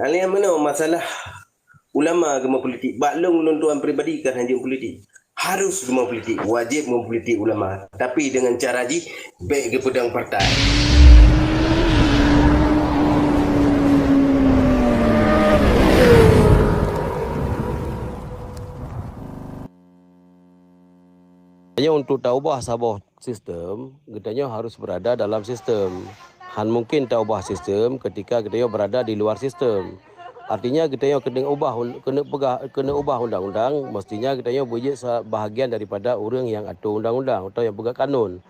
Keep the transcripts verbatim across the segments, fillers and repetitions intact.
Kalian meunoe masalah ulama geumeupolitik. Bak lôn, lôn tuan pribadi ka hana jeuet politik. Harus geumeupolitik, wajéb meupolitik ulama. Tapi deungon cara jih, bèk geupeudong partai. Hanya untuk taubah saboh sistem, geutanyoe harus berada dalam sistem. Han mungkin taubah sistem ketika geutanyoe berada di luar sistem. Artinya geutanyoe keuneuk ubah un-, keuneuk peugah, keuneuk ubah undang-undang, mestinya geutanyoe beujeuet sa-, bahagian daripada ureuëng nyang atur undang-undang atau nyang peugah kanun.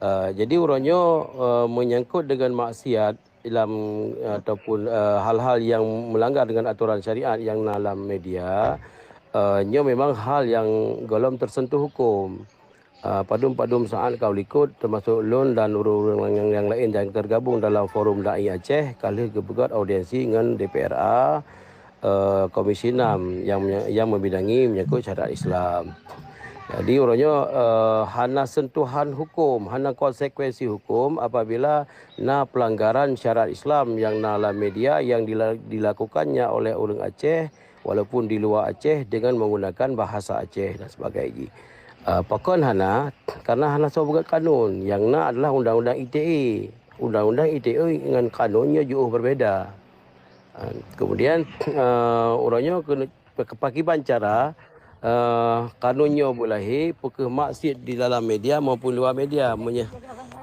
Eh, jadi uroe nyoe, eh, menyangkut dengan maksiat dalam, eh, ataupun, eh, hal-hal yang melanggar dengan aturan syariat yang na lam media, eh, nyoe memang hal yang golom tersentuh hukum. Ah, padum-padum saat ka u likot, termasuk lôn dan ureuëng-ureuëng nyang, nyang laén nyang tergabung dalam Forum Dai Aceh, ka lheueh geupeugöt audiensi ngon D P R A, eh, Komisi enam yang, yang membidangi menyangkut syariat Islam. Jadi, uroe nyoe, eh, hana sentuhan hukum, hana konsekuensi hukum apabila na pelanggaran syariat Islam yang na lam media yang dila-, dilakukannya oleh ureuëng Aceh walaupun di luar Aceh dengan menggunakan bahasa Aceh dan sebagainya. Ah, pakon hana? Karena hana soe peugöt kanun. Yang na adalah undang-undang I T E. Undang-undang I T E ngon kanun nyoe jiôh berbeda. Ah, kemudian, ah, uroe nyoe keuneuk pakiban cara, ah, kanun nyoe beulahé, peu kheueh maksiat di dalam media maupun luar media. Meunyoe,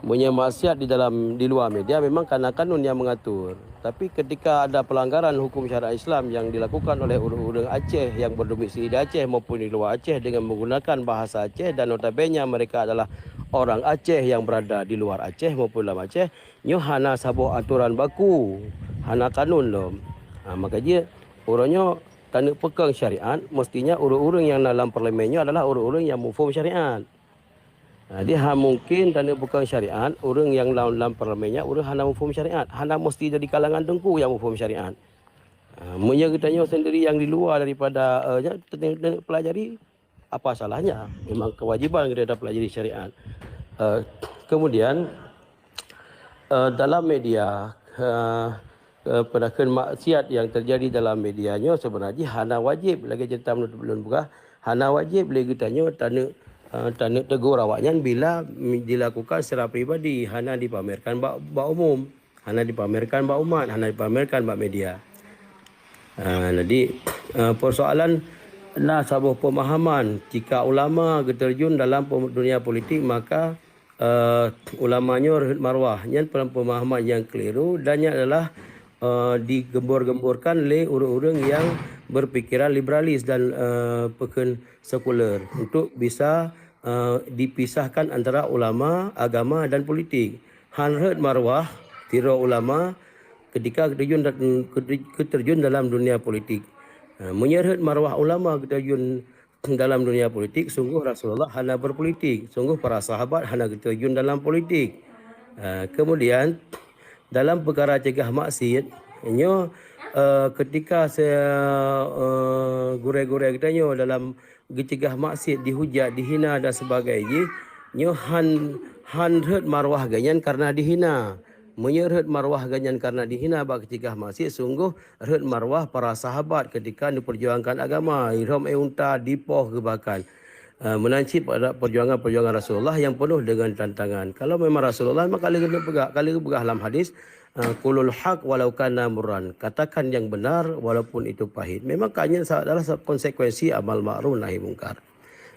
meunyoe maksiat di dalam, di luar media memang kana kanun yang mengatur. Tapi ketika ada pelanggaran hukum syariat Islam yang dilakukan oleh ureuëng-ureuëng Aceh yang berdomisili di Aceh maupun di luar Aceh dengan menggunakan bahasa Aceh dan notabene mereka adalah orang Aceh yang berada di luar Aceh maupun dalam Aceh, nyoe hana saboh aturan baku, hana kanun lom. Ha, maka jih, uroe nyoe taneuk peukong syariat, mestinya ureuëng-ureuëng nyang na lam parlemen nyoe adalah ureuëng-ureuëng nyang muphom syariat. Ha, jadi, hana mungkin taneuk peukong syariat, ureuëng nyang lam, lam parlemen nyan, ureuëng hana muphom syariat. Hana mesti dari kalangan teungku nyang muphom syariat. Ha, meunyoe geutanyoe sendiri nyang di luar daripada, eh, nyan, taneuk, taneuk pelajari, apa salahnya? Memang kewajiban geutanyoe tapelajari syariat. Eh, kemudian, eh, dalam media, eh, eh, peudakheun maksiat nyang teujadi dalam media nyoe seubeuna jih hana wajéb, lagée cerita meunurot ulôn peugah, hana wajéb lé geutanyoe taneuk, eh, taneuk tegur awaknyan bila mi-, dilakukan secara pribadi, hana dipamerkan bak, bak umum, hana dipamerkan bak umat, hana dipamerkan bak media. Ah, jadi, eh, persoalan na saboh pemahaman, jika ulama geuterjun dalam pem-, dunia politik, maka eh, ulama nyoe rhot marwah. Nyan pe-, pemahaman nyang keliru dan nyan adalah, eh, digembor-gemborkan lé ureuëng-ureuëng nyang berpikiran liberalis dan, eh, peukheun sekuler untuk bisa, eh, dipisahkan antara ulama, agama dan politik. Han rhot marwah sidroe ulama ketika geuterjun da-, geuterjun dalam dunia politik. Eh, meunyoe rhot marwah ulama geuterjun dalam dunia politik, sungguh Rasulullah hana berpolitik, sungguh para sahabat hana geuterjun dalam politik. Ah, kemudian, dalam peukara cegah maksiat, nyoe, eh, ketika se-, eh, gurée-gurée geutanyoe dalam geucegah maksiat, dihujat, dihina dan sebagainya, nyoe han, han rhot marwah geuhnyan karena dihina. Meunyoe rhot marwah geuhnyan karena dihina bak geucegah maksiat, sungguh rhot marwah para sahabat ketika neupeurjuangkan agama, irhom éh unta, dipoh geubakan. Eh, meunan cit pada perjuangan-perjuangan Rasulullah yang penuh dengan tantangan. Kalau memang Rasulullah, maka lagée geupeugah, ka lagée geupeugah lam hadis, eh, "Qulul haq walau kana murran." Katakan yang benar walaupun itu pahit. Memang ka nyan sa-, adalah sa-, konsekuensi amal ma'ruf nahi mungkar.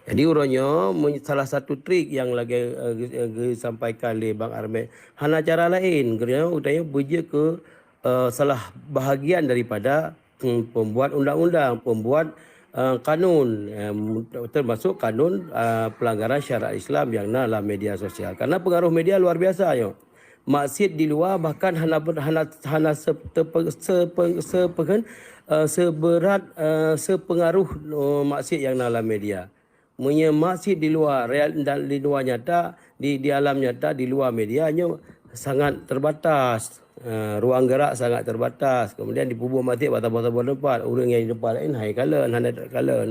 Jadi, uroe nyoe, men-, salah satu trik yang lagée, eh, ge-, eh, geusampaikan lé Bang Armet, hana cara laén, geutanyoe, geutanyoe beujeuet keu eh, salah bahagian daripada, hmm, pembuat undang-undang, pembuat, eh, kanun, em, termasuk kanun, eh, pelanggaran syariat Islam yang na lam media sosial. Karena pengaruh media luar biasa nyoe. Maksiat di luwa bahkan hana ber-, hana, hana se-, tepe-, sepe-, sepeugén, eh, seberat, eh, sepengaruh, eh, maksiat yang na lam media. Meunyoe maksiat di luwa real-, dan di luwa nyata, di, di alam nyata, di luwa media nyoe sangat terbatas. Eh, ruang gerak sangat terbatas. Kemudian dipeubuet maksiat bak saboh-saboh teumpat. Ureuëng nyang di teumpat laén hai kalon, hana kalon.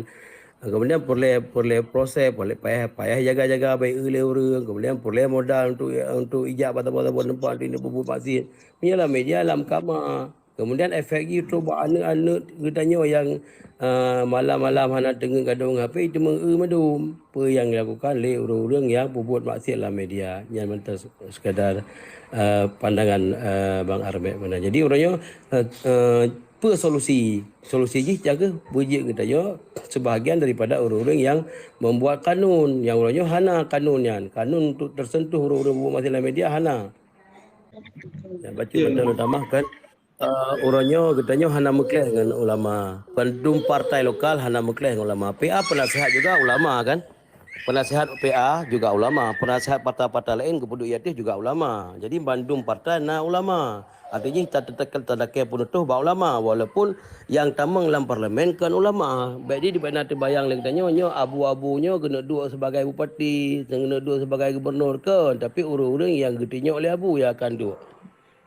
Kemudian peureulée, peureulée proses, peureulée payah, payah jaga-jaga baét lé ureuëng. Kemudian peureulée modal untuk, untuk ijak bak saboh-saboh teumpat untuk dipeubuet maksiat. Meunyoe lam media, lam kama. Kemudian efek jih trok bak aneuk-aneuk geutanyoe nyang, eh, malam-malam hana teungeut gadôh ngon H P, teuma eu mandum. Peue nyang dilakukan lé ureuëng-ureuëng nyang peubuet maksiat lam media. Nyan mantong sekadar, eh, pandangan, eh, Bang Armet meunan. Jadi uroe nyoe, eh, eh, peue solusi? Solusi jih jaga beujeuet geutanyoe sebahagian daripada ureuëng-ureuëng nyang membuat kanun. Nyang uroe nyoe hana kanun nyan. Kanun untuk tersentuh ureuëng-ureuëng peubuet maksiat lam media hana. Ya, bacut, ya, mantong tamah kan. Eh, uroe nyoe geutanyoe hana meukleh ngon ulama. Bandum partai lokal hana meukleh ngon ulama. P A penasehat juga ulama kan? Penasehat P A juga ulama, penasehat partai-partai laén geupeuduk yatéh juga ulama. Jadi bandum partai na ulama. Artinya ta-, ta-, ta-, tadakée peunutôh bak ulama, walaupun nyang tamong lam parlemen kon ulama. Baik di, di bak na teubayang lé geutanyoe, nyoe abu-abu nyoe keuneuk duek sebagai bupati, keuneuk duek sebagai gubernur kon, tapi ureuëng-ureuëng nyang geutunyok lé abu nyang akan duek.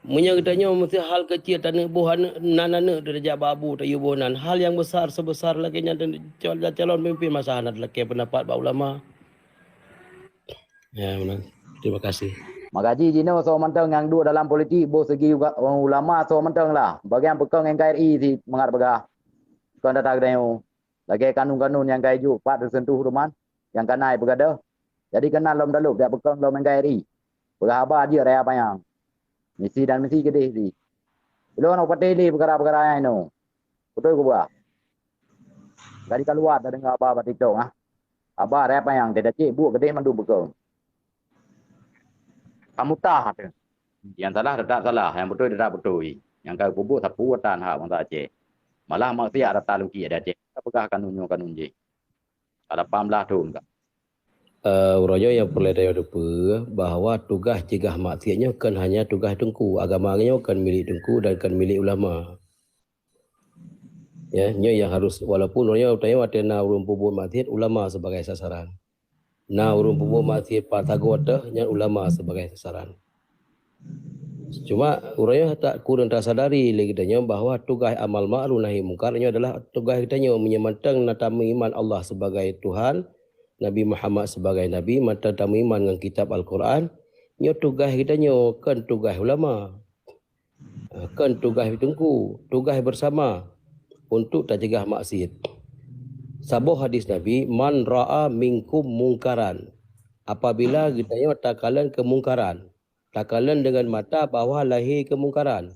Meunyoe geutanyoe meusti hal keuciek taneuk boh aneuk, nan aneuk tajak bak abu tayue boh nan, hal nyang besar sebesar lagée nyan calon pemimpin masa hana talakée pendapat bak ulama. Ya, meunan. Terima kasih. Maka jih jinoe soe mantong nyang duek dalam politik boh segi uga-, ulama soe mantong lah. Bagi nyang peukong N K R I si mangat peugah. Kon data geutanyoe. Lagée kanun-kanun nyang ka ijok pat teuseuntuh ruman nyang ka na ipeugadôh. Jadi keunan lom dalok jak peukong lom N K R I. Peugah haba jeuet raya panyang. Misi dan misi keudeh jih. Ulôn hana patéh lé peukara-peukara nyan inoe. Beutôi kuba. Jadi kaluwa tadeungoe haba bak TikTok ah. Haba raya panyang teuh cit buet keudeh mandum peukong. Ka mutah teuh. Nyang salah tetap salah, nyang beutôi tetap beutôi. Nyang ka geupeubuet sapeue tan hak bansa Aceh. Malah maksiat rata luki ada Aceh. Ka peugah kanun nyoe kanun jih. Ada lapan belas thon ka. Eh, uroe nyoe nyang peureulée tanyoe teupeue bahwa tugaih cegah maksiat nyoe kon hanya tugaih teungku. Agama nyoe kon milék teungku dan kon milék ulama. Ya, nyoe nyang harus, walaupun uroe nyoe tanyoe watée na ureuëng peubuet maksiat, ulama sebagai sasaran. Na ureuëng peubuet maksiat pat sagoe teuh, nyan ulama sebagai sasaran. Cuma uroe nyoe tak kureueng tasadari lé geutanyoe bahwa tugaih amal ma'ruf nahi mungkar nyoe adalah tugaih geutanyoe meunyoe mantong na tameuiman Allah sebagai Tuhan, Nabi Muhammad sebagai Nabi, mantong tameuiman ngon kitab Al-Quran, nyoe tugaih geutanyoe kon tugaih ulama. Ah, kon tugaih teungku, tugaih bersama untuk tacegah maksiat. Saboh hadis Nabi, "Man ra'a minkum mungkaran." Apabila geutanyoe takalon keumungkaran, takalon deungon mata bahwa lahé keumungkaran.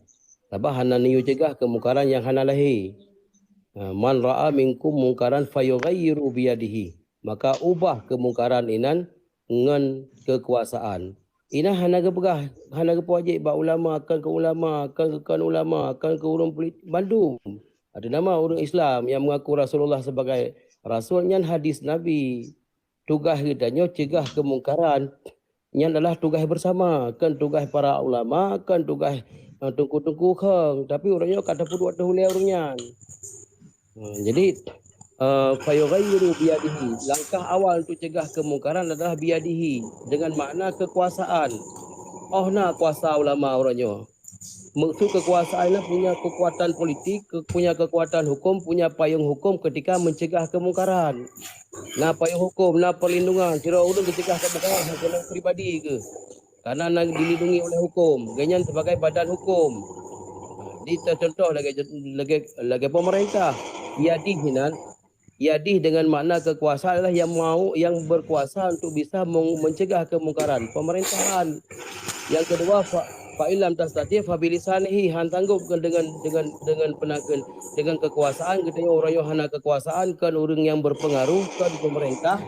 Sabab hana neuyue cegah keumungkaran nyang hana lahé. Ah, "Man ra'a minkum mungkaran falyughayyirhu biyadihi." Maka ubah keumungkaran inan ngon keukuasaan. Inan hana geupeugah, hana geupeuwajéb bak ulama, kon keu ulama, kon keu kon ulama, kon keu ureuëng pulit-, bandum. Ada nama ureuëng Islam nyang mengaku Rasulullah sebagai rasul, nyan hadis Nabi. Tugaih geutanyoe cegah keumungkaran. Nyan adalah tugaih bersama, kon tugaih para ulama, kon tugaih, eh, teungku-teungku khong, tapi ureuëng nyoe ka tapeuduek ateueh ulée ureuëng nyan. Hmm, jadi, eh, "Falyughayyirhu biyadihi." Langkah awal untuk cegah keumungkaran adalah biyadihi, dengan makna kekuasaan. Oh na kuasa ulama uroe nyoe. Maksud kekuasaan nyan punya kekuatan politik, ke-, punya kekuatan hukum, punya payung hukum ketika mencegah keumungkaran. Na payung hukum, na perlindungan, sidroe ureuëng geucegah keumungkaran, hak keuneuk pribadi keuh. Karena na dilindungi oleh hukum. Gobnyan sebagai badan hukum. Jadi, contoh lagée, lagée, lagée pemerintah. Yadih inan, yadih dengan makna kekuasaan adalah yang mau, yang berkuasa untuk bisa meng-, mencegah kemungkaran. Pemerintahan. Yang kedua, fa, fa illam tastati fa bilisanihi, han sanggup dengan, dengan, dengan penaken, dengan kekuasaan, geutanyoe ureuëng nyoe hana kekuasaan, kon ureuëng yang berpengaruh, kon pemerintah,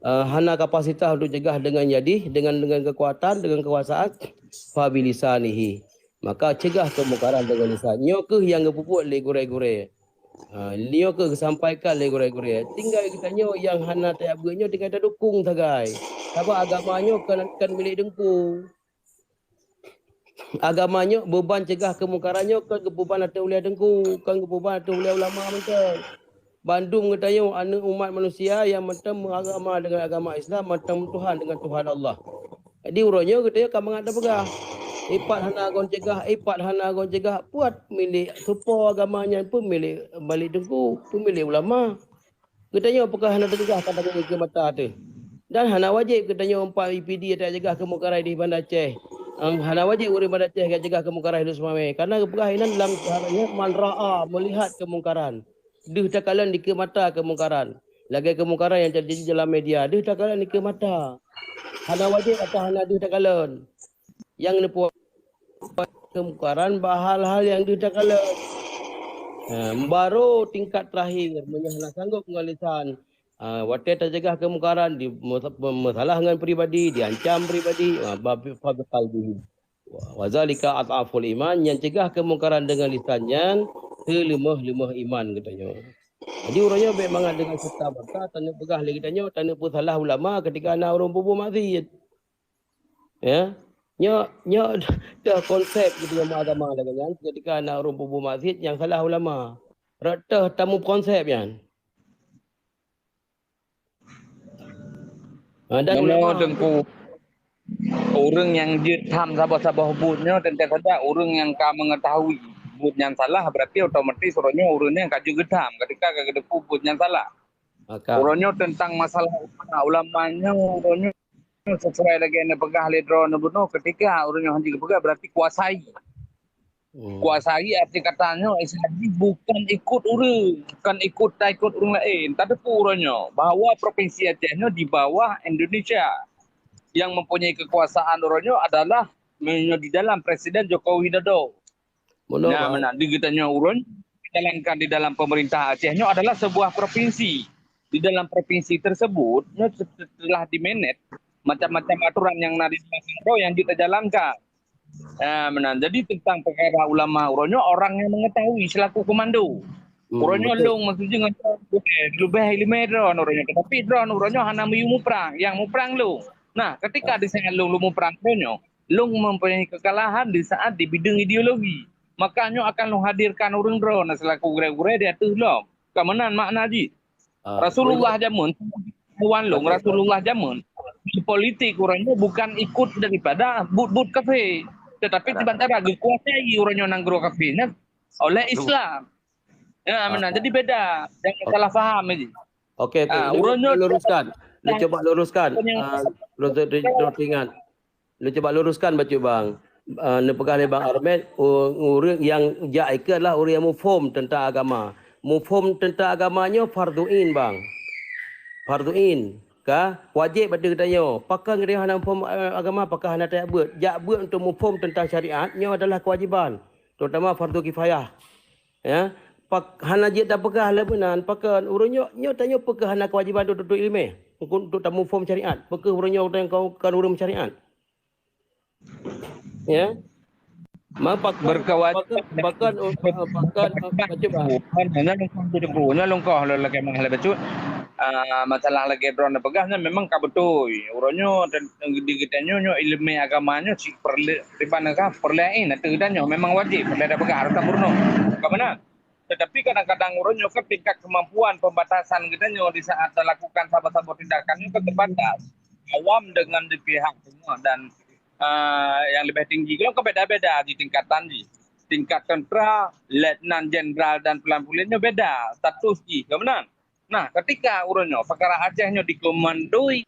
eh, hana kapasitas untuk cegah dengan yadih, dengan, dengan kekuatan, dengan kekuasaan, fa bilisanihi. Maka cegah keumungkaran deungon lisan. Nyoe kheueh nyang geupeubuet lé gurée-gurée. Ha, nyoe kheueh geusampaikan lé gurée-gurée. Tinggai geutanyoe nyang hana tajak beuet nyoe tinggai tadukong sagai. Sabab agama nyoe kon, kon milék teungku. Agama nyoe beuban cegah keumungkaran nyoe kon geupeuban ateueh ulée teungku, kon geupeuban ateueh ulée ulama mantong. Bandum geutanyoe aneuëk umat manusia nyang mantong meuagama deungon agama Islam, mantong meutuhan deungon Tuhan Allah. Jadi uroe nyoe geutanyoe ka mangat tapeugah, "Ipat hana gon cegah, ipat hana gon cegah." Buet milék supo agama nyan pun milék balik teungku, pun milék ulama. Geutanyoe peugah hana teucegah ka tangieng keu mata teuh. Dan hana wajéb geutanyoe umpat I P D tajak cegah keumungkaran di Banda Aceh. Em, hana wajéb ureuëng banda Aceh geucegah keumungkaran hidup seumawé. Karena geupeugah inan lam syarat nyan, "Man ra'a, meulihat keumungkaran." Deuh takalon dikeue mata keumungkaran. Lagée keumungkaran nyang teujadi dalam media, deuh takalon dikeue mata. Hana wajéb atawa hana deuh takalon. Nyang neupeue keumungkaran bak hal-hal nyang deuh takalon. Ha, baru tingkat terakhir, meunyoe hana sanggob ngon lisan, ha, watée tacegah keumungkaran, di, meusalah ngon pribadi, diancam pribadi, ha, ba-, fa biqalbihi. Wa zalika adhaful iman, nyang cegah keumungkaran deungon lisan nyan seuleumoh-leumoh iman geutanyoe. Jadi uroe nyoe bék mangat deungon serta-merta taneuk peugah lé geutanyoe taneuk peusalah ulama ketika na ureuëng peubuet maksiet. Ya. Nyoe, nyoe dah konsep geutanyoe agama lagée nyan, ketika na ureuëng peubuet maksiet nyang salah ulama. Rot teuh tamu konsep nyan. Ha, dan Nyoe ulama Teungku, ureuëng nyang jeuet tham saboh-saboh buet nyoe teuntang saja ureuëng nyang ka mengetahui buet nyan salah, berarti otomatis uroe nyoe ureuëng nyan ka jeuet geutham ketika ka geuteupeue buet nyan salah. Maka Uroe nyoe teuntang masalah ulama nyoe, uroe nyoe sesuai lagée neupeugah lé droeneuh bunoe, ketika uroe nyoe hana geupeugah berarti kuasai. Hmm. Kuasai arti kata nyoe Islam bukan ikut ureuëng, bukan ikut ta ikut ureuëng laén. Tateupeue uroe nyoe bahwa provinsi Aceh nyoe di bawah Indonesia. Yang mempunyai kekuasaan uroe nyoe adalah meunyoe di dalam Presiden Joko Widodo. Betul, Nah, Bang. Meunan di geutanyoe ureuëng jalankan di dalam pemerintah Aceh nyoe adalah sebuah provinsi. Di dalam provinsi tersebut nyoe telah dimanage macam-macam aturan yang na di dalam nanggroe yang jeuet tajalankan. Ah, meunan. Jadi tentang perkara ulama uroe nyoe orang yang mengetahui selaku komando. Hmm, Uroe nyoe betul. Lôn maksud jih ngon leubeh ileumé droeneuh uroe nyoe. Tapi droeneuh uroe nyoe hana miyueb muprang, nyang muprang lôn. Nah, ketika Ah. di saat lôn, lôn muprang uroe nyoe, lôn mempunyai kekalahan di saat di bidang ideologi. Maka nyoe akan lôn hadirkan ureuëng droeneuh selaku gurée-gurée di ateueh lom. Ka meunan makna jih. Ah, Rasulullah jameun, wan lông Rasulullah jameun, di politik uroe nyoe bukan ikut daripada buet-buet kafé, tetapi sementara geukuasai uroe nyoe nanggroe kafé nyan oleh Islam. Ya, meunan. Jadi beda. Jangan salah faham aja. Okey, okey. Ah, Lôn, uroe nyoe lôn luruskan. Lôn cuba luruskan. Ah, lôn tu, tu, tu ingat. Lôn cuba luruskan bacut, Bang. Ah, neupeugah lé Bang Armet, u-, ureuëng nyang jak ikeu adalah ureuëng nyang muphom teuntang agama. Muphom teuntang agama nyoe fardhu ain, Bang. Fardhu ain. Ka wajéb bak geutanyoe. Pakon geutanyoe hana muphom, eh, agama, pakon hana tajak beuet. Jak beuet untuk muphom teuntang syariat nyoe adalah keuwajéban, terutama fardhu kifayah. Ya, pak, hana jeuet tapeugah lé meunan, pakon ureuëng nyoe, nyoe tanyoe peukeuh hana keuwajéban untuk tuntut ileumé, untuk, untuk tamuphom syariat, peukeuh ureuëng nyoe kon, kon ureuëng syariat. Ya. Ma pak, Berkewajiban. Pakon, pakon, pakon, pakon, pakon, Nyan lungkoh tu, Teungku. Nyan lungkoh lôn lakée meu'ah lé bacut. Ah, masalah lagée droeneuh peugah nyan memang ka beutôi. Uroe nyoe dan di geutanyoe nyoe ileumé agama nyoe cit peureulée, diban ka peureulée ain ateueh geutanyoe memang wajéb peureulée tapeugah harôh tameureunoe. Ka meunan. Tetapi kadang-kadang uroe nyoe kan tingkat kemampuan pembatasan geutanyoe di saat talakukan saboh-saboh tindakan nyoe kan terbatas. Awam dengan di pihak semua dan, ah, yang lebih tinggi. Kalau kan beda-beda di tingkatan jih. Tingkat tentera, letnan jenderal dan pulan-pulan nyoe beda status jih, ka meunan. Nah, ketika uroe nyoe peukara Aceh nyoe dikomandoi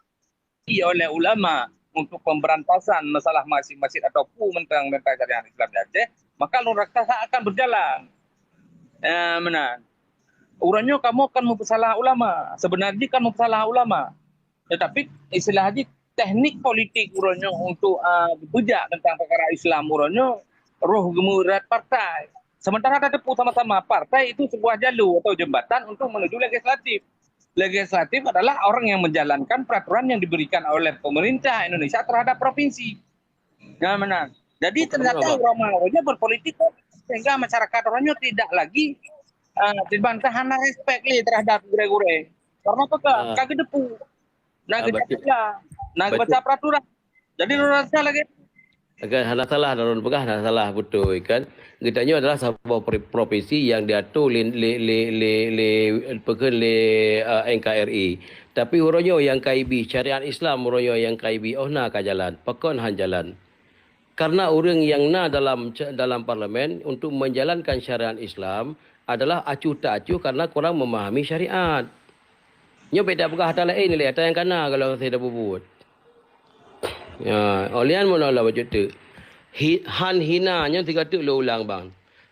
oleh ulama untuk pemberantasan masalah maksiat-maksiat atau peue mantong-mantong syariat Islam di Aceh, maka lôn rasa akan berjalan. Eh, meunan. Uroe nyoe kamoe kan meupeusalah ulama. Sebenarnya kan meupeusalah ulama. Tetapi istilah jih teknik politik uroe nyoe untuk, ah, beujak tentang peukara Islam uroe nyoe roh geumeurat partai. Sementara tateupeue sama-sama partai itu sebuah jalur atau jembatan untuk menuju legislatif. Legislatif adalah orang yang menjalankan peraturan yang diberikan oleh pemerintah Indonesia terhadap provinsi. Nah, meunan. Jadi ternyata ulama uroe nyoe berpolitik sehingga masyarakat uroe nyoe tidak lagi, ah, diban ka hana respek lé terhadap gurée-gurée. Karena apa? Ka, ka geuteupeue. Nah, geucak, nah, geubaca peraturan. Jadi lôn rasa lagée Kan hana salah, droeneuh peugah hana salah, beutôi kan. Geutanyoe adalah saboh pro-, provinsi nyang diatur lé, lé, lé, lé, lé, peukheun lé, eh, N K R I. Tapi uroe nyoe nyang ka ibi syariat Islam, uroe nyoe nyang ka ibi, oh na ka jalan, pakon han jalan. Karena ureuëng nyang na dalam, dalam parlemen untuk menjalankan syariat Islam adalah acuh tak acuh karena kurang memahami syariat. Nyoe beda peugah ata laén lé, ata nyang kana kalau saya dah bubuet. Ya, olian meunoe lah bacut teuk. Hi-, han hina nyoe tiga teuk lôn ulang bang.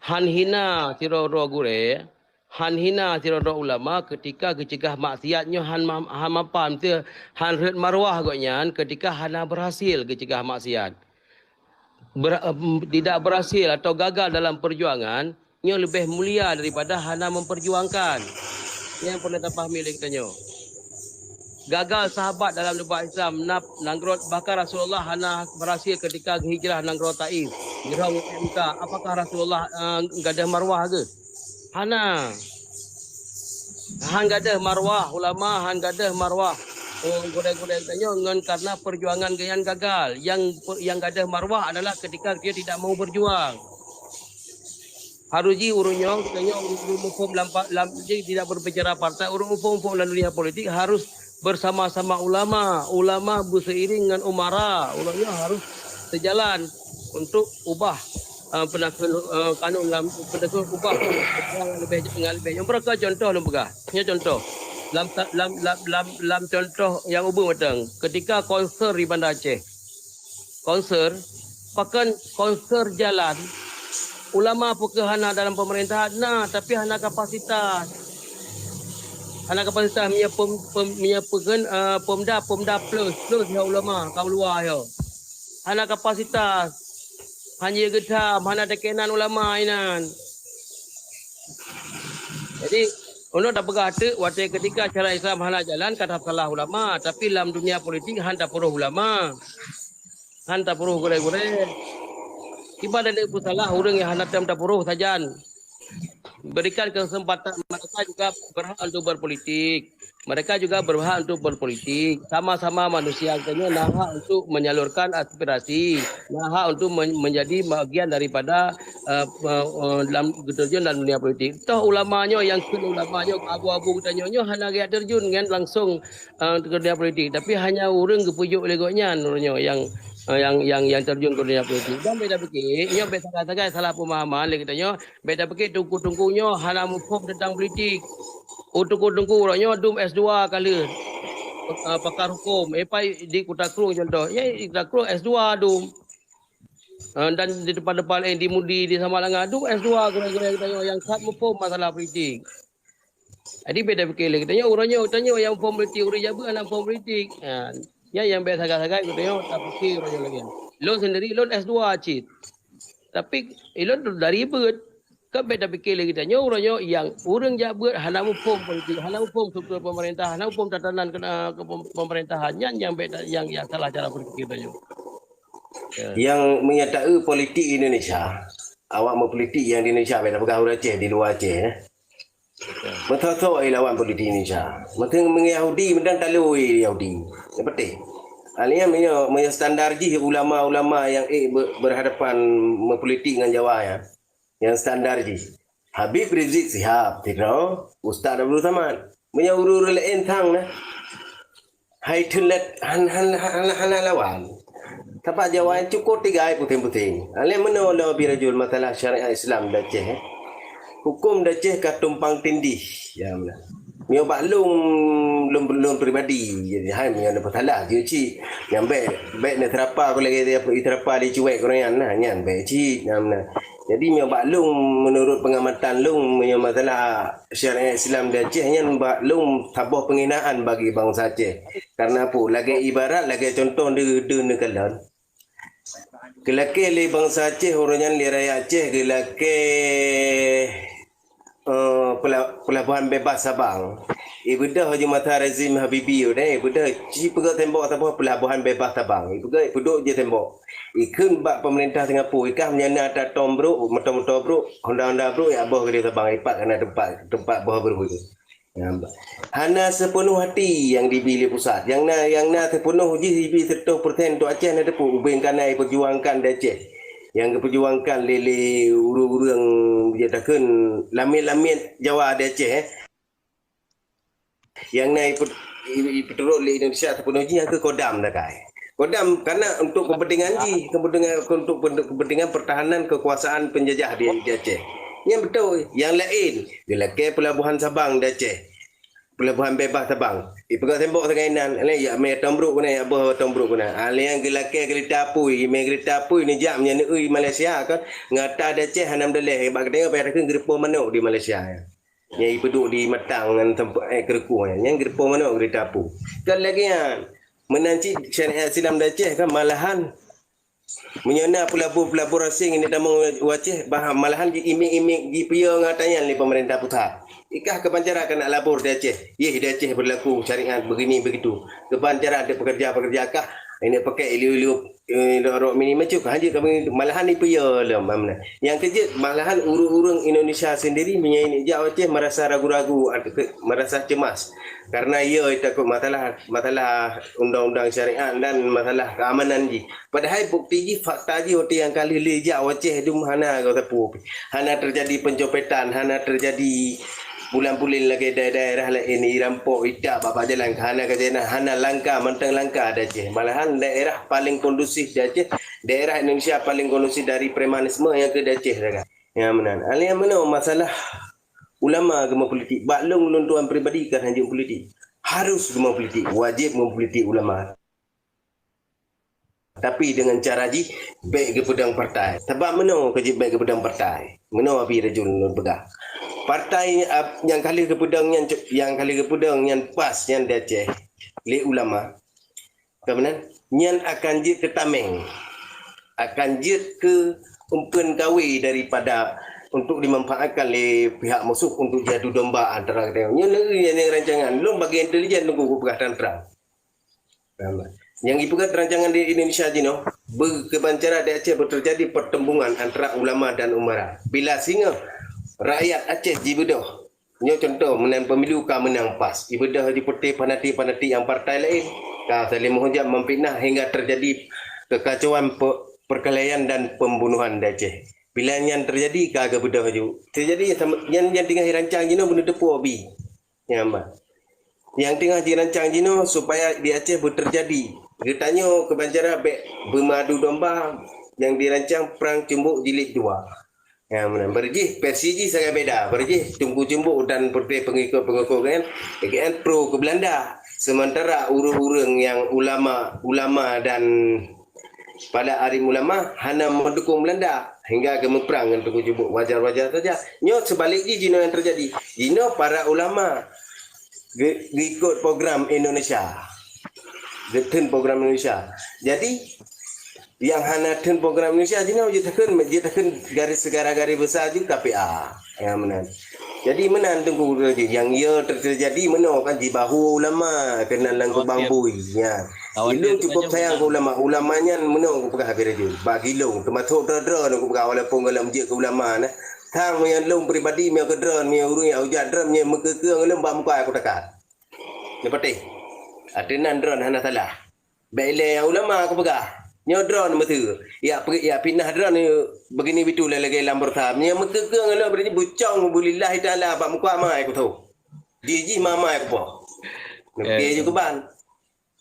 Han hina sidroe-droe gurée, han hina sidroe-droe ulama ketika geucegah maksiat nyoe han ma-, han mapan teu han rhot marwah gobnyan ketika hana berhasil geucegah maksiat. Ber-, em, tidak berhasil atau gagal dalam perjuangan, nyoe leubeh mulia daripada hana memperjuangkan. Nyang peureulée tapahami lé geutanyoe. Gagal sahabat dalam nubuat Islam, nab-, nanggroe, bahkan Rasulullah hana berhasil ketika hijrah nanggroe Taif. Jroh ngon M K, apakah Rasulullah, eh, gadôh marwah geuh? Hana. Han gadôh marwah, ulama han gadôh marwah. Oh, gurée-gurée geutanyoe ngon karena perjuangan geuhnyan gagal. Yang pe-, yang gadôh marwah adalah ketika dia tidak mau berjuang. Harus jih ureuëng nyoe, geutanyoe ureuëng, ureuëng muphom lam pa-, lam, jadi tidak berbicara partai, ureuëng muphom-muphom lam dunia politik harus bersama-sama ulama. Ulama beuseiring ngon umara. Ulama nyoe harus sejalan untuk ubah, eh, peunakon, eh, kanun lam, peunakon ubah ngon leubeh, ngon leubeh. Nyang beureukat contoh lôn peugah. Nyoe contoh. Lam ta-, lam, lam, lam, lam contoh nyang ubeut mantong. Ketika konser di Banda Aceh. Konser, pakon konser jalan. Ulama pukon hana dalam pemerintahan, na, tapi hana kapasitas. Hana kapasitas meunyoe pem-, pem-, meunyoe peukeun, eh, Pemda, Pemda plus, plus ya ulama, kaum luwa ya. Hana kapasitas. Hana geutham, hana teukenan ulama inan. Jadi, ulôn tapeugah teuk, watée ketika syariat Islam hana jalan, ka tasalah ulama, tapi lam dunia politik han tapeurôh ulama. Han tapeurôh gurée-gurée. Kiban lé peusalah ureuëng nyang hana tem tapeurôh sajan. Berikan kesempatan mereka juga berhak untuk berpolitik. Mereka juga berhak untuk berpolitik. Sama-sama manusia, artinya na hak untuk menyalurkan aspirasi, na hak untuk men-, menjadi bagian daripada, eh, eh, eh, dalam terjun dalam dunia politik. Toh ulama nyoe nyang kheun ulama nyoe abu-abu geutanyoe nyoe hana geujak terjun ngon langsung, eh, ke dunia politik, tapi hanya ureuëng geupeujok lé gobnyan ureuëng nyoe nyang, eh, nyang, nyang, nyang terjun ke dunia politik. Dan beda pikir, nyoe beda sagai-sagai salah pemahaman lé geutanyoe. Beda pikir teungku-teungku nyoe hana muphom teuntang politik. Oh, teungku-teungku uroe nyoe dum S dua ka lheueh, eh, pakar huköm. Eh, pai di Kuta Krueng contoh. Ya, di Kuta Krueng S dua dum. Eh, dan di tempat-tempat lain, di Mudi, di Samalanga, dum S dua gurée-gurée geutanyoe nyang that muphom masalah politik. Jadi beda pikir lé geutanyoe, uroe nyoe geutanyoe nyang muphom politik, ureuëng jak beuet hana muphom politik. Ha, nyan nyang beda sagai-sagai geutanyoe tapikir uroe nyoe lagée nyan. Lôn sendiri, lôn S dua cit. Tapi ilôn dari beuet. Kan beda pikir lé geutanyoe uroe nyoe nyang ureuëng jak beuet hana muphom politik, hana muphom struktur pemerintah, hana muphom tatanan kena ke pem-, pemerintahan. Nyan nyang beda, nyang, nyang salah cara berpikir geutanyoe. Ya. Nyang meunyo taeu politik Indonesia, awak meupolitik nyang di Indonesia, beda peugah ureuëng Aceh, di luwa Aceh, eh. Meuthotho lawan politik Indonesia. Meuteun Yahudi, meudan taloe Yahudi. Nyang penting. Alia meunyo, meunyo standar jih ulama-ulama nyang ék be-, berhadapan meupolitik ngon Jawa ya. Nyang standar jih. Habib Rizik Sihab, sidroe, Ustaz Abdul Samad. Meunyo ureuëng-ureuëng laén thang na. Hai thon lét han, han, han, hana lawan. Tapak Jawa nyang cukôp tigai puténg-puténg. Alé meunoe lôn bi rajul masalah syariat Islam di Aceh. Huköm di Aceh ka tumpang tindih. Ya, meunan. Meunyoe bak lôn, lôn, lôn pribadi, jadi hai meunyoe na peusalah jeuet cit. Nyang bék, bék na seurapa ku lagée seurapa di cuwék ku nyan nah, nyan bék cit. Ya, meunan. Jadi meunyoe bak lôn, menurut pengamatan lôn, meunyoe masalah syariat Islam di Aceh nyan bak lôn saboh penghinaan bagi bansa Aceh. Karena apa? Lagée ibarat, lagée contoh deuh, deuh neukalon. Geulakée lé bansa Aceh, uroe nyan lé rakyat Aceh geulakée, eh, pela-, pelabuhan bebas Sabang. Ibeudôh Haji Masa Rezim Habibie udah, ibeudôh ci peugét tembok saboh pelabuhan bebas Sabang. Ipeugét, ipeuduek jih tembok. Ikheun bak pemerintah Singapura, ikah meunyo na ata tom brôk, moto-moto brôk, honda-honda brôk, jak boh keudeh Sabang, ipat keunan teumpat, teumpat boh brôk itu. Hana seupeunoh hati nyang dibi lé pusat. Nyang na, nyang na seupeunoh jih dibi seutoh persen untuk Aceh na teupeu ubeng kana iperjuangkan di Aceh. Nyang geuperjuangkan lé, lé ureuëng-ureuëng, ya takheun lamiet-lamiet Jawa di Aceh, eh. Nyang na ipe-, i-, ipeuturot lé Indonesia seupeunoh jih nyang keu Kodam sagai. Kodam karena untuk kepentingan jih, kepentingan, untuk pen-, kepentingan pertahanan kekuasaan penjajah di, di Aceh. Nyan beutôi. Nyang laén, geulakée pelabuhan Sabang di Aceh. Pelabuhan Bebas Sabang. Ipeugah tembok sagai nan, lé yak mé tom brok keunan, yak boh tom brok keunan. Ah, lé nyang geulakée geurita apui, mé geurita apui neujak meunyoe neueu Malaysia kan, ngon ata Aceh hana meudaleh, bak geutanyoe payah takheun geureupoh manok di Malaysia. Nyang ipeuduek di Matang ngon teumpat, eh, Keureukong nyan, nyan geureupoh manok geurita apui. Kan lagée nyan, meunan cit syariat Islam di Aceh kan malahan Meunyoe na peulabur-peulabur asing nyang tamong u Aceh, bah malahan jiimik-imik jipeuyö ngon ata nyan lé peumeurintah pusat. Ikah keubancara keuneuk labor di Aceh. Yeh, di Aceh beulaku syariat begini begitu. Keubancara di peukeurja-peukeurja kah, ini pakai ilu-ilu, eh, rok-rok mini macam kah, hanjeuet kami malahan jipeuyö lom, bah meunan. Nyang keujeuet, malahan ureuëng-ureuëng Indonesia sendiri meunyoe jak u Aceh merasa ragu-ragu, merasa cemas. Karena ia takut masalah, masalah undang-undang syariat dan masalah keamanan jih. Padahai bukti jih, fakta jih, watée nyang ka lheueh-lheueh jak u Aceh dum hana geusapeue pih. Hana teujadi pencopetan, hana teujadi bulan-bulan lagée daerah-daerah laén irampok, itak bak-bak jalan, hana keujeunah, hana langka mantong langka di Aceh. Malahan daerah paling kondusif di Aceh, daerah Indonesia paling kondusif dari premanisme nyang keu di Aceh sagai. Nyang meunan. Alai meunoe masalah ulama geumeupolitik. Bak lôn, lôn tuan pribadi ka hanjeuet politik. Harus geumeupolitik, wajéb geumeupolitik ulama. Tapi deungon cara jih bék geupeudong partai. Sabab meunoe ka jeuet bék geupeudong partai. Meunoe Abi Rajul lôn peugah. Partai, ah, nyang ka lheueh geupeudong nyan, nyang ka lheueh geupeudong nyan pas nyan di Aceh lé ulama. Ka meunan, nyan akan jeuet keu tameng. Akan jeuet keu eumpeuen kawé daripada untuk dimanfaatkan lé pihak musuh untuk jiadu domba antara geutanyoe. Nyoe neueu nyang rancangan. Lôn bagi intelijen nunggu kupeugah trang-trang. Nyang jipeugah rancangan di Indonesia jinoe, beu-, keubancara di Aceh beuteujadi pertembungan antara ulama dan umara. Bila singoh rakyat Aceh jibeudôh, nyoe contoh, meunan pemilu ka meunang pas, jibeudôh jiputéh fanatik-fanatik nyang partai laén, ka saléng meuhujat, memfitnah hingga teujadi kekacauan, pe-, perkelahian dan pembunuhan di Aceh. Bila nyan teujadi, ka geubeudôh ju. Teujadi sama, nyan, nyan teungoh jirancang jinoe beuneuteupeu Abi. Nyan, bah. Nyang teungoh jirancang jinoe supaya di Aceh beuteujadi. Geutanyoe keubancara bék beumadu domba nyang dirancang Perang Cumbok Jilid dua. Nyang meunan, beureujih versi jih sagai beda. Beureujih Teungku Cumbok dan peureulée peungikot-peungikot geuh nyan, geuh nyan pro keu Beulanda. Seumantara ureuëng-ureuëng nyang ulama, ulama dan Pada alim ulama hana meudukong Beulanda hingga geumeuprang ngon Teungku Cumbok, wajar-wajar saja. Nyoe seubalek jih jinoe nyang teujadi. Jinoe para ulama geu-, geuikot program Indonesia. Geutheun program Indonesia. Jadi, nyang hana theun program Indonesia jinoe jeuet takheun, jeuet takheun garis segara garis besar jih K P A. Ya, meunan. Jadi meunan Teungku Raja, nyang ya ter-, terjadi meunoe kan jibahu ulama keunan lam kubang bui. Ya. Ilôn cukup sayang keu ulama. Ulama nyan meunoe kupeugah Abi Raja. Bagi lôn, teumasok droe-droe nyoe kupeugah walaupun gohlom jeuet keu ulama nah. Tang meunyoe lôn pribadi, meunyoe keu droe, meunyoe ureuëng nyang hujat droe, meunyoe meukeukeueng lôn bak muka aku takat. Nyoe patéh. Ateueh nan droe hana salah. Bék ilée nyang ulama kupeugah. Nyoe droe meuteue. Ya pe-, ya fitnah droe begini bitu lagée lam bursa. Nyang meukeukeueng lôn berarti bucong bulillahi taala bak muka amai kutho. Jih-jih mamai kupo. Neupie ju keuban.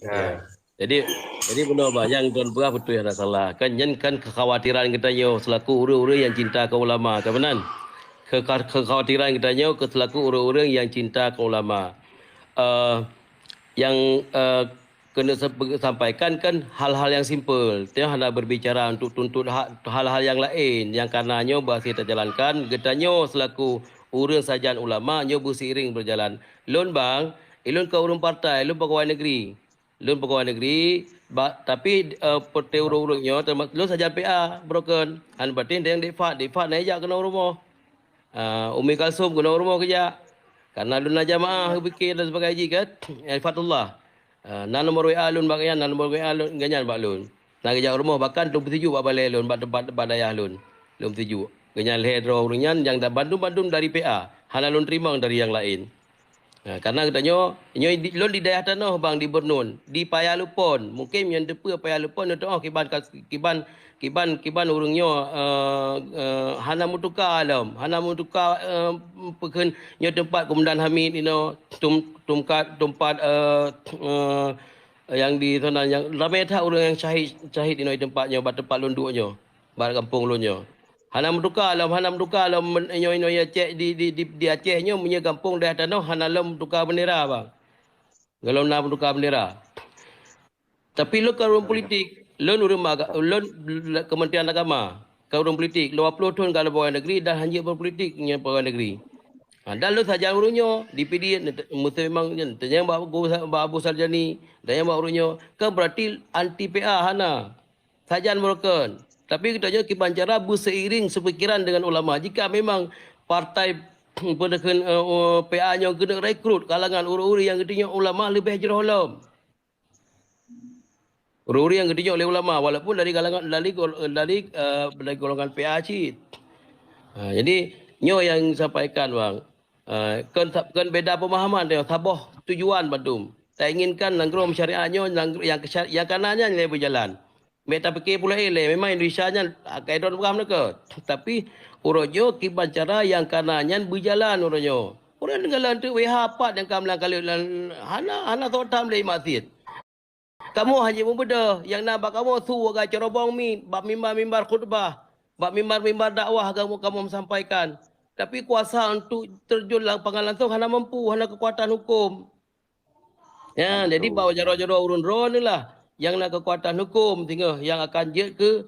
Ha. Jadi, jadi beuna bah nyang droe peugah beutôi hana salah. Kan nyan kan kekhawatiran geutanyoe selaku ureuëng-ureuëng nyang cinta keu ulama, kan meunan? Kekha-, kekhawatiran geutanyoe keu selaku ureuëng-ureuëng nyang cinta keu ulama. Eh, nyang, eh, keuneuk sa-, sampaikan kan hal-hal nyang simpel. Tanyoe hana berbicara untuk tuntot ha-, hal-hal nyang laén nyang kana nyoe bah si tajalankan. Geutanyoe selaku ureuëng sajan ulama nyoe beuseiring berjalan. Lôn bang, ilôn kon ureuëng partai, lôn pegawai negeri. Lôn pegawai negeri, ba-, tapi, eh, peureuté ureuëng-ureuëng nyoe, teuma-, lôn sajan P A, broken. Hana berarti nyang dek fat, dek fat na ijak keunoe rumoh. Ah, Ummi Kalsum keunoe rumoh geujak. Karena lôn na jamaah, pikir dan sebagainya kan. Eh, Fatullah. Ah, na nomor W A lôn bak nyan, na nomor W A lôn, geuhnyan bak lôn. Na geujak rumoh, bahkan lôn peusijuek bak balée lôn, bak teumpat, bak dayah lôn. Lôn peusijuek. Geuhnyan lhée droe ureuëng nyan nyang da-, bandum-bandum dari P A. Hana lôn teurimong dari nyang laén. Ha, karena geutanyoe, nyoe di, lôn di dayah tanoh bang di Burnun, di Paya Lupon. Mungkin nyan teupeue Paya Lupon nyoe teuoh kiban kas-, kiban, kiban, kiban ureuëng nyoe, eh, eh, hana meutuka lom, hana meutuka, eh, peukheun nyoe teumpat Komandan Hamid inoe, tum-, tumkat, tumpat, eh, eh, nyang di sana, nyang ramé that ureuëng nyang syahid, syahid inoe di teumpat nyoe, bak teumpat lôn duek nyoe, bak gampông lôn nyoe. Hana meutuka lom, hana meutuka lom men-, nyoe, nyoe Aceh di, di, di, di Aceh nyoe meunyoe gampông dayah tanoh hana lom meutuka bendera, bang. Golom na meutuka bendera. Tapi lôn ka ureuëng politik, lôn ureuëng maga-, lôn Kementerian Agama, ka ureuëng politik, lôn ploh thon ka lôn pegawai negeri dan hanjeuet berpolitik nyan pegawai negeri. Ha, dan lôn sajan ureuëng nyoe, di P D, meusti memang nyan, tanyong bak Abu, bak Abu Sarjani, tanyong bak ureuëng nyoe, kan berarti anti P A hana. Sajan meurukon. Tapi geutanyoe kiban cara beuseiring sepikiran dengan ulama. Jika memang partai peudeukeuen, eh, P A nyoe geuneuk rekrut kalangan ureuëng-ureuëng nyang geutanyoe ulama leubeh jroh lom. Ureuëng-ureuëng nyang geutanyoe lé ulama walaupun dari kalangan dari gol-, dari, eh, dari golongan P A cit. Ha, jadi nyoe nyang sampaikan bang. Eh, kon, kon beda pemahaman dia, saboh tujuan bandum. Tak inginkan nanggroe syariat nyoe nanggroe yang kesya-, yang kana nyan lé berjalan. Mek tapike pula ilée, memang Indonesia nyan akai droe peugah meuneuka. Tapi uroe nyoe kiban cara nyang kana nyan beujalan uroe nyoe. Ureuëng tinggalan teuk W H pat nyang ka meulang kaleut lan hana, hana soe tham lé maksiet. Kamoe hana meubeudôh, nyang na bak kamoe su agak carobong mit bak mimbar-mimbar khutbah, bak mimbar-mimbar dakwah kamoe, kamoe meusampaikan. Tapi kuasa untuk terjun lapangan langsung hana mampu, hana kekuatan hukum. Ya, jadi bak jaroe-jaroe ureuëng droe ni lah yang na kekuatan hukum singoh yang akan jeuet keu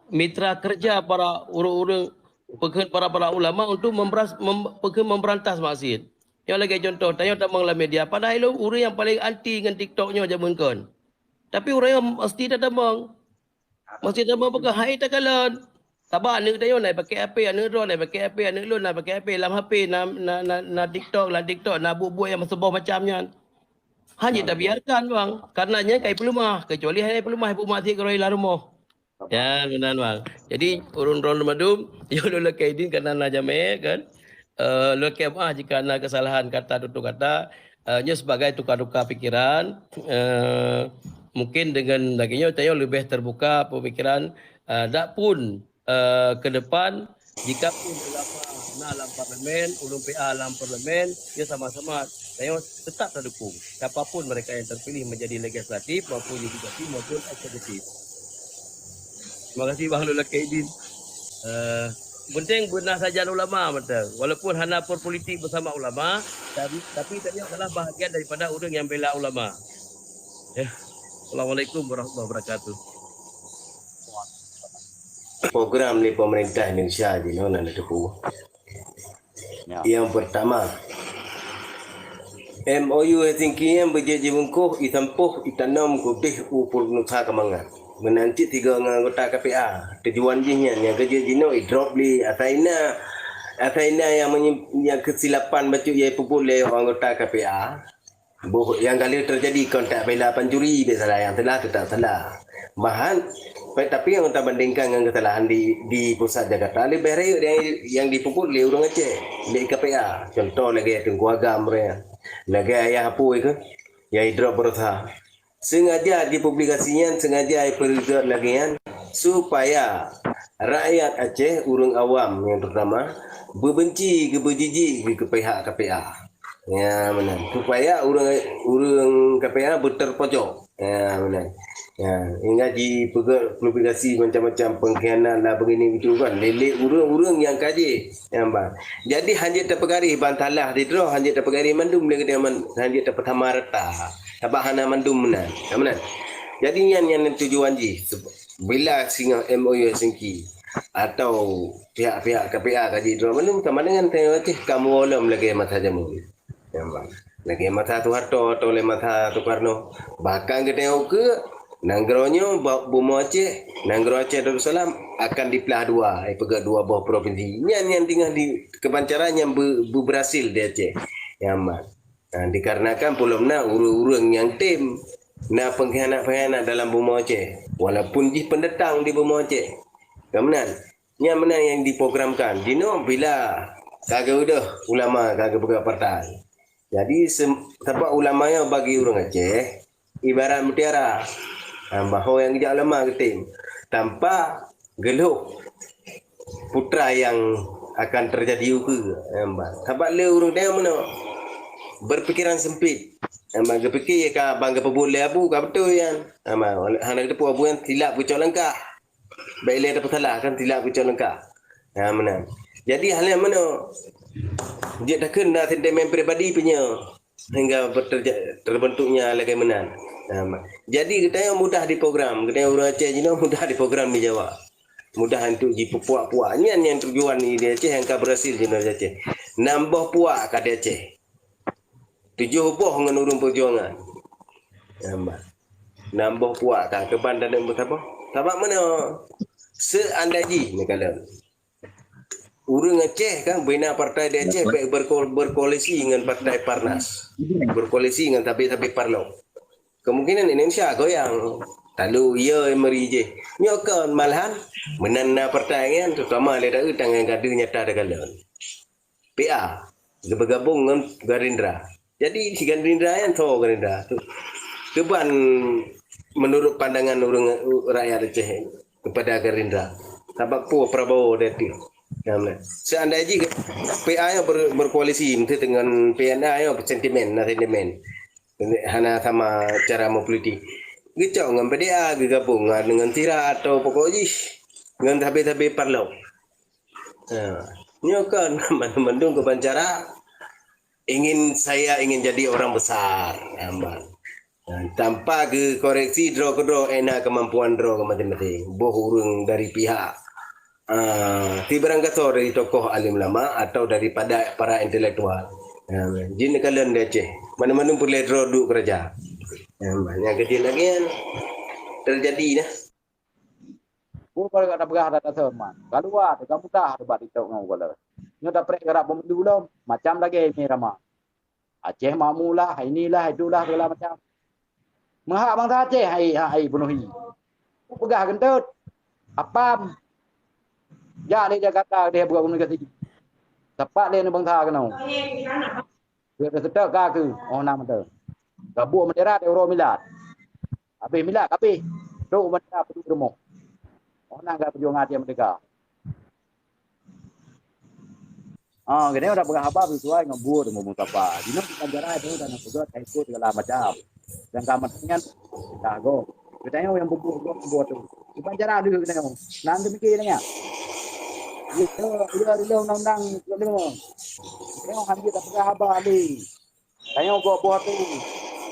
mitra kerja para ureuëng-ureuëng peukheun para-para ulama untuk memberas-, mem-, peukheun memberantas maksiat. Nyoe lagée contoh, tanyoe tamong lam media, padahai lôn ureuëng nyang paling anti ngon TikTok nyoe jameun kon. Tapi ureuëng nyoe mesti tatamong. Mesti tatamong peugah hai takalon. Sabab aneuk tanyoe na pakai H P, aneuk droe na pakai H P, aneuk lôn na pakai H P, lam H P na, na, na, na TikTok, lam TikTok na buet-buet nyang seuboh macam nyan. Hana tabiarkan bang, karena nyan kai peuleumah, kecuali hai peuleumah buet maksiat keudroe lam rumoh. Ya, meunan bang. Jadi ureuëng droe leumadum, yo lôn lakée idin karena na jamé kan. Eh, lôn lakée maah jika na kesalahan kata tutur kata, eh, nyoe sebagai tukar-tukar pikiran, eh, mungkin dengan lagée nyoe tanyoe leubeh terbuka pemikiran, eh, dak pun, eh, ke depan jika pun ulama na lam parlemen, ureuëng P A lam parlemen, ya sama-sama tanyoe tetap tadukung siapapun mereka yang terpilih menjadi legislatif maupun yudikatif maupun eksekutif. Terima kasih bang lôn lakée idin. Eh, penting beuna sajan ulama mantong. Walaupun hana berpolitik bersama ulama, tapi, tapi tanyoe adalah bahagian daripada ureuëng yang bela ulama. Ya. Assalamualaikum warahmatullahi wabarakatuh. Program lé pemerintah Indonesia jinoe na teupeue. Ya. Yang pertama, M O U Helsinki nyan beujeuet jimeungkoh, jitampoh, jitanom keudeh u peureunusa keumangat. Meunan cit sigoe ngon anggota K P A. Tujuan jih nyan nyang keujeuet jinoe idrop lé asai na, asai na nyang meunyi-, nyang keusilapan bacut nyang ipeubuet lé anggota K P A. Boh nyang ka lheueh teujadi kon tak bela pancuri, bek salah nyang salah tetap salah. Bahkan, pe-, tapi nyang tabandingkan ngon keusalahan di, di pusat Jakarta, leubeh rayeuk nyang, nyang jipeubuet lé ureuëng Aceh, lé K P A. Contoh lagée Teungku Agam, lagée Ayah Apui keuh, nyang idrop beureusaha. Sengaja dipublikasi nyan, sengaja ipeureugot lagée nyan, supaya rakyat Aceh, ureuëng awam nyang terutama, beubenci, geubeujijik, geu-, keu pihak K P A. Ya, meunan. Supaya ureuëng, ureuëng K P A beuterpojok. Ya, meunan. Ya, hingga jipeugét publikasi macam-macam pengkhianat lah begini begitu kan. Lé-lé ureuëng-ureuëng nyang ka jih. Ya, bang. Jadi, hanjeuet tapeugaréh ban salah sidroe, hanjeuet tapeugaréh mandum lé geutanyoe man-, hanjeuet tapeusamarata. Sabab hana mandum meunan. Ya, meunan. Jadi, nyan, nyan tujuan jih. Bila singoh M O U Helsinki atau pihak-pihak K P A ka jidroe mandum sama dengan tanyoe Aceh ka meuwoe lom lagée masa jameun. Ya, bang. Lagée masa Soeharto atau lé masa Soekarno. Bahkan geutanyoe ukeue nanggroe nyoe ba-, bumoe Aceh, nanggroe Aceh Darussalam akan diplah dua, eh, peugah dua boh provinsi. Nyan nyang tinggai di keubancaran nyang be-, beuberhasil di Aceh. Ya, bang. Nah, dikarenakan peulom na ureuëng-ureuëng nyang tem na pengkhianat-pengkhianat dalam bumoe Aceh, walaupun jih pendatang di bumoe Aceh. Ka meunan, nyan meunan nyang diprogramkan. Jinoe bila ka geuudeh ulama ka geupeugah partai. Jadi, sem-, sabab ulama nyoe bagi ureuëng Aceh ibarat mutiara. Ha, bahwa nyang geujak ulama geutem. Tanpa geulhok putra nyang akan teujadi ukeue. Ha, ba-, sabab lé ureuëng tanyoe meunoe berpikiran sempit. Ha, ba-, geupike ka ban geupeubuet lé abu ka beutôi nyan. Ha, ba-, hana geuteupeue abu nyan silap geucok langkah. Bèk ilèe tapeusalah kan, silap geucok langkah. Ha, meunan. Jadi, hal nyang meunoe, jeuet takheun na sentimen pribadi punya, sehingga berterja-, terbentuknya lagèe meunan. Ha, ma-, jadi, geutanyoe mudah diprogram. Geutanyoe ureueng Aceh jinoe mudah diprogram di Jawa. Mudah untuk jipeupuak-puak. Nyan nyang tujuan di Aceh nyang ka berhasil jinoe di Aceh. Nam boh puak ka di Aceh. Tujoh boh ngon ureueng peujuangan. Ha, ma-, nam boh puak ka keuban dan saboh. Sabab meunoe, seandai jih neukalon. Ureueng Aceh kan bina partai di Aceh, baik berko-, berkoalisi ngon partai Parnas, berkoalisi ngon tabé-tabé Parlok. Kemungkinan Indonesia goyang. Lalu, ya, meri jih. Nyoe kon malahan meunan na partai nyan, terutama lé Daud tangan gadoh nyata takalon. P A, geupeugabong ngon Gerindra. Jadi, si Gerindra nyan tho Gerindra tu. Keuban menurut pandangan ureueng, rakyat Aceh kepada Gerindra. Sabab peue Prabowo dia tu. Seandai jih P A nyoe ber-, berkoalisi mesti dengan P N A nyoe sentimen, na sentimen. Hana sama cara meupolitik. Geucok ngon P D A, geugabong ngon, ngon Sira atau pokok jih ngon tabé-tabé Parlok. Ha, nyoe kan mandum-mandum keuban cara ingin, saya ingin jadi orang besar. Ha, tanpa geukoreksi droe keudroe, eh, na kemampuan droe keu maséng-maséng. Boh ureueng dari pihak, ah, sibarang gasoe dari tokoh alim ulama atau daripada para intelektual. Ha, jih neukalon di Aceh. Mandum-mandum peureulèe droe duek keuraja. Ha, nyang keuh jih lagèe nyan terjadi dah. Peue barô ka tapeugah that-that man. Ka luwa teuka mudah teuh bak TikTok ngon Google. Nyoe tapreh karab peumeundu lom, macam lagèe imè rama. Aceh Makmu lah, inilah, itulah, segala macam. Meuhak bansa Aceh hai, hai peunuhi. Peugah geuntot. Apam. Jak lé Jakarta deh buka komunikasi. Tepat lé bansa keunoe. Geuteuseutôt ka keuh, oh na mantong. Gabuek meudera di uroe milad. Habéh milad, habéh. Trok meudera peuduek rumoh. Oh na geupeujeueng hati meudeka. Ah, geutanyoe udah peugah haba beusisuai ngon buet rumoh Mustafa. Jinoe bukan jarai tu dan peugah taikot segala macam. Dan ka meuteunyan dah go. Geutanyoe nyang bubuet buet buet tu. Bukan jarai dulu geutanyoe. Nang teumiké nyan. Yo, yo, yo, undang-undang kelima. Geutanyoe hana tapeugah haba lé. Tanyoe gob boh tu.